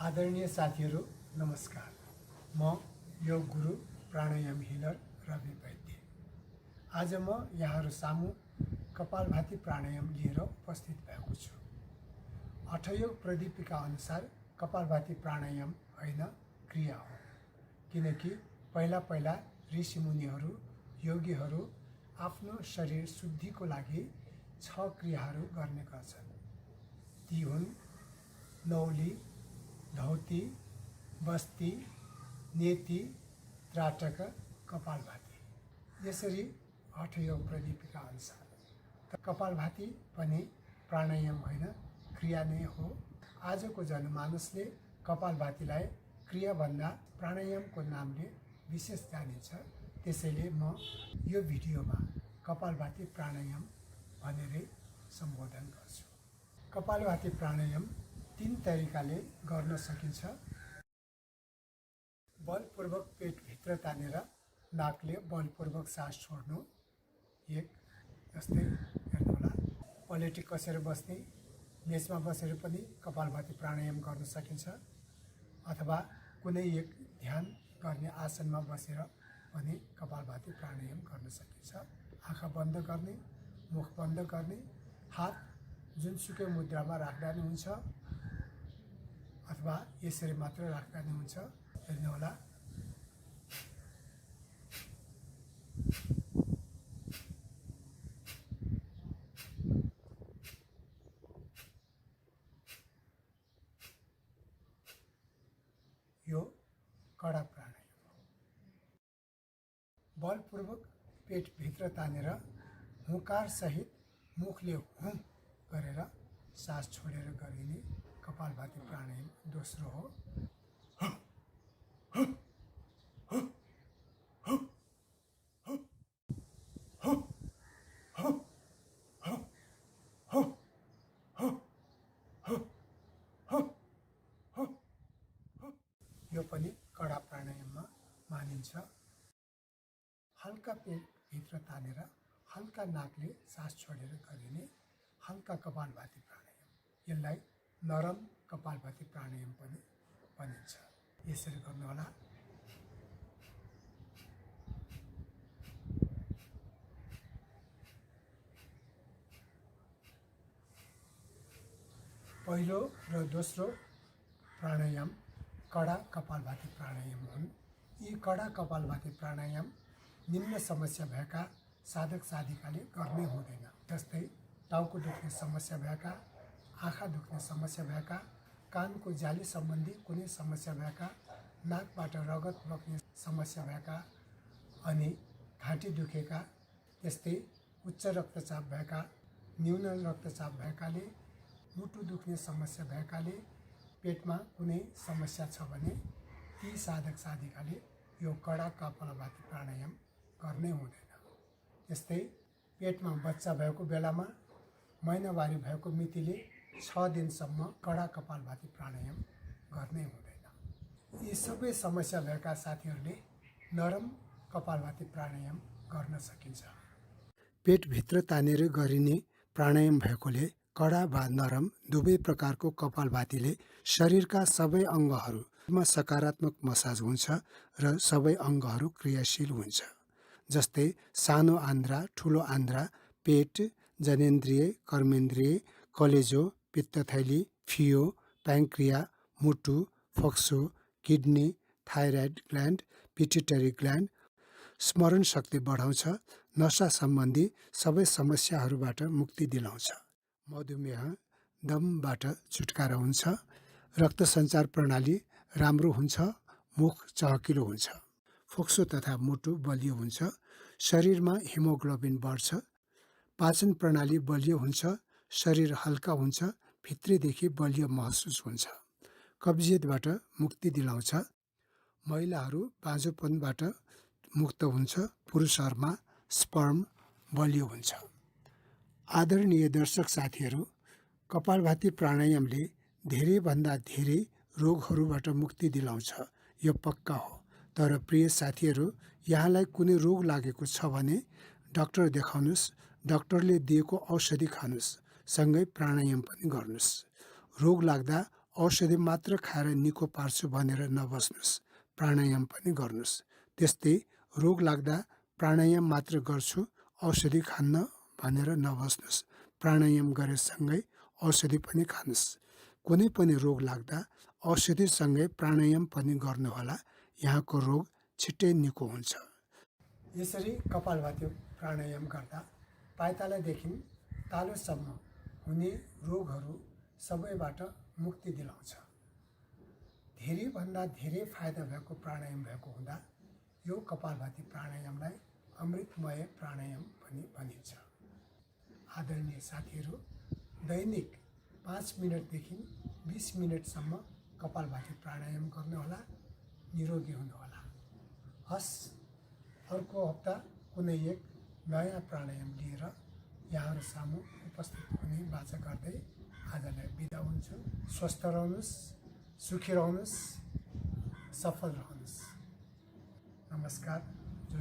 आदरणीय साथीहरू नमस्कार। म योग गुरु प्राणायाम हिलर रवि वैद्य। आज म यहाँहरू सामु कपालभाती प्राणायाम लिएर उपस्थित भएको छु। हठयोग प्रदीपिका अनुसार कपालभाती प्राणायाम होइन क्रिया हो, किनकि पहिला ऋषिमुनिहरू योगीहरू आफ्नो शरीर शुद्धिको लागि 6 क्रियाहरू गर्ने गर्छन्। ती हुन् नौली, धौती, बस्ती, नेति, त्राटक, कपालभाती। यसरी हठयोग प्रदीपिका अनुसार कपालभाती पनि प्राणायाम होइन क्रिया नै हो। आजको जनमानसले कपालभातीलाई क्रियाभन्दा प्राणायामको नामले विशेष जानिन्छ। त्यसैले म यो भिडियोमा कपालभाती प्राणायाम भनेरै सम्बोधन गर्छु। कपालभाती प्राणायाम 3 तरिकाले गर्न सकिन्छ। बलपूर्वक पेटभित्र तानेर नाकले बलपूर्वक सास छोड्नु, एक जस्तै हेर्नुहोला। पलेटी कसेर बस्ने, मेचमा बसेर पनि कपालभाती प्राणायाम गर्न सकिन्छ, अथवा कुनै एक ध्यान गर्ने आसनमा बसेर पनि कपालभाती प्राणायाम गर्न सकिन्छ। आँखा बन्द गर्ने, मुख बन्द गर्ने, हात जुनसुकै मुद्रामा राख्दा नि हुन्छ अथवा यसरी मात्र राख्दा नि हुन्छ। हेर्नुहोला। यो कडा प्राणायाम हो। बलपूर्वक पेटभित्र तानेर हुँकार सहित मुखले हुँ गरेर सास छोडेर गरिने कपालभाती प्राणायाम दोस्रो हो। यो पनि कडा प्राणायाममा मानिन्छ। हल्का पेटभित्र तानेर हल्का नाकले सास छोडेर गरिने हल्का कपालभाती प्राणायाम, यसलाई नरम कपालभाती प्राणायाम पनि भनिन्छ। यसरी गर्नुहोला। पहिलो र दोस्रो प्राणायाम कडा कपालभाती प्राणायाम हुन्। यी कडा कपालभाती प्राणायाम निम्न समस्या भएका साधक साधिकाले गर्नै हुँदैन। जस्तै टाउको दुख्ने समस्या भएका, आँखा दुख्ने समस्या भएका, कानको जाली सम्बन्धी कुनै समस्या भएका, नाकबाट रगत बग्ने समस्या भएका, अनि घाँटी दुखेका, त्यस्तै उच्च रक्तचाप भएका, न्यून रक्तचाप भएकाले, मुटु दुख्ने समस्या भएकाले, पेटमा कुनै समस्या छ भने ती साधक साधिकाले यो कडा कपालभाती प्राणायाम गर्नै हुँदैन। त्यस्तै पेटमा बच्चा भएको बेलामा, महिनावारी भएको मितिले 6 दिनसम्म कडा कपालभाती प्राणायाम गर्नै हुँदैन। यी सबै समस्या भएका साथीहरूले नरम कपालभाती प्राणायाम गर्न सकिन्छ। पेटभित्र तानेर गरिने प्राणायाम भएकोले कडा वा नरम दुवै प्रकारको कपालभातीले शरीरका सबै अङ्गहरूमा सकारात्मक मसाज हुन्छ र सबै अङ्गहरू क्रियाशील हुन्छ। जस्तै सानो आन्द्रा, ठुलो आन्द्रा, पेट, जनेन्द्रिय, कर्मेन्द्रिय, कलेजो, पित्तथैली, फियो, प्याङ्क्रिया, मुटु, फोक्सो, kidney, thyroid gland, pituitary gland स्मरण शक्ति बढाउँछ, नसा सम्बन्धी सबै समस्याहरूबाट मुक्ति दिलाउँछ, मधुमेह, दमबाट छुटकारा हुन्छ, रक्त सञ्चार प्रणाली राम्रो हुन्छ, मुख चहकिलो हुन्छ, फोक्सो तथा मुटु बलियो हुन्छ, शरीरमा हिमोग्लोबिन बढ्छ, पाचन प्रणाली बलियो हुन्छ, शरीर हल्का हुन्छ, भित्रीदेखि बलियो महसुस हुन्छ, कब्जियतबाट मुक्ति दिलाउँछ, महिलाहरू बाँझोपनबाट मुक्त हुन्छ, पुरुषहरूमा स्पर्म बलियो हुन्छ। आदरणीय दर्शक साथीहरू, कपालभाती प्राणायामले धेरैभन्दा धेरै रोगहरूबाट मुक्ति दिलाउँछ, यो पक्का हो। तर प्रिय साथीहरू, यहाँलाई कुनै रोग लागेको छ भने डाक्टर देखाउनुहोस्, डाक्टरले दिएको औषधि खानुहोस्, सँगै प्राणायाम पनि गर्नुहोस्। रोग लाग्दा औषधि मात्र खाएर निको पार्छु भनेर नबस्नुहोस्, प्राणायाम पनि गर्नुहोस्। त्यस्तै रोग लाग्दा प्राणायाम मात्र गर्छु, औषधि खान्न भनेर नबस्नुहोस्, प्राणायाम गरेसँगै औषधि पनि खानुहोस्। कुनै पनि रोग लाग्दा औषधिसँगै प्राणायाम पनि गर्नुहोला, यहाँको रोग छिट्टै निको हुन्छ। यसरी कपालभाति प्राणायाम गर्दा पाइतालादेखि तालुसम्म हुने रोगहरू सबैबाट मुक्ति दिलाउँछ। धेरैभन्दा धेरै फाइदा भएको प्राणायाम भएको हुँदा यो कपालभाति प्राणायामलाई अमृतमय प्राणायाम पनि भनिन्छ। आदरणीय साथीहरू, दैनिक 5 मिनटदेखि 20 मिनटसम्म कपालभाति प्राणायाम गर्नुहोला, निरोगी हुनुहोला। हस्, अर्को हप्ता कुनै एक नयाँ प्राणायाम लिएर यहाँहरू सामु उपस्थित हुने बाचा गर्दै आजलाई बिदा हुन्छु। स्वस्थ रहनुहोस्, सुखी रहनुहोस्, सफल रहनुहोस्। नमस्कार। जो